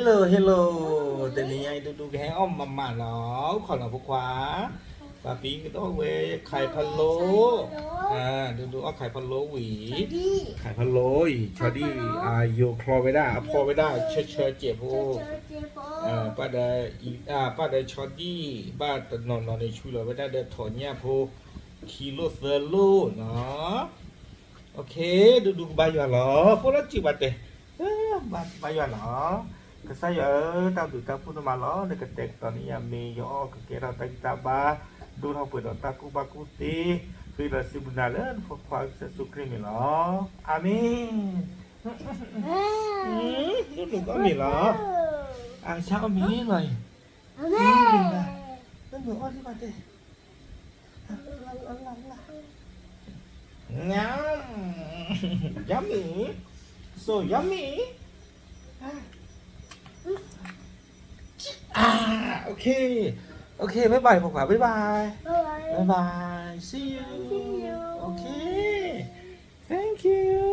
Hello hello, တနံၤညါအံၤ ဒူဒူကဟဲအီၣ်မးမးနီၤ, အိၣ်ခိးနီၤဖိခွါ, ပၢ်ပံကဒီးဝဲ ไข่พะโล้, ဒူဒူအီၣ်ไข่พะโล้ဝံၤ, ไข่พะโล้အံၤ ဆီဒံၣ် ယိၤချီဝဲဒၣ် အဖီဝဲဒၣ် ဆၢဆၢကဲးဖိ, ပၢ်ဒီး ပၢ်ဒီးဆီဒံၣ် ဘၣ်တနီၤနီၤန့ၣ် ဆှံလီၤဝဲဒၣ်ဒီးထီၣ်ညၣ်ဖိ ခံလိၣ်သၢလိၣ်နီၤ. ဒူဒူကဘါယွၤလီၤ, ဖိလီၤစုဘၣ်တဲ, ဘါယွၤလီၤ. ကစၢ်ယွၤဧၢ, တၢ်ဘျုးတၢ်ဖှိၣ်န့ၣ်မးလီၤ, နကတဲာ်ကတီၤန့ၢ်ယၤမ့ၢ်ယအီၣ်ကကဲထီၣ်တၢ်ဂံၢ်တၢ်ဘါ, ဒိၣ်ထီၣ်ပှဲၤဒီးတၢ်ကူၣ်ဘၣ်ကူၣ်သ့, ဃ့ဒီးစံးဘျုးနၤလၢနဖိခွါကစၢ်ယ့ၣ်ၡူးခရံာ်မ့ၢ်လီၤ. အၤမ့ၣ်. ဒူဒူအီၣ်မ့ၤလီၤ, အကစၢ်အီၣ်မ့ၤလီၤအံၤ, ဒူဒူအီၣ်ဒံးဘၣ်တဲ Yummy, so yummy. Ah, okay, okay, bye bye ဖိခွါ, bye bye, bye bye, see you, okay, thank you.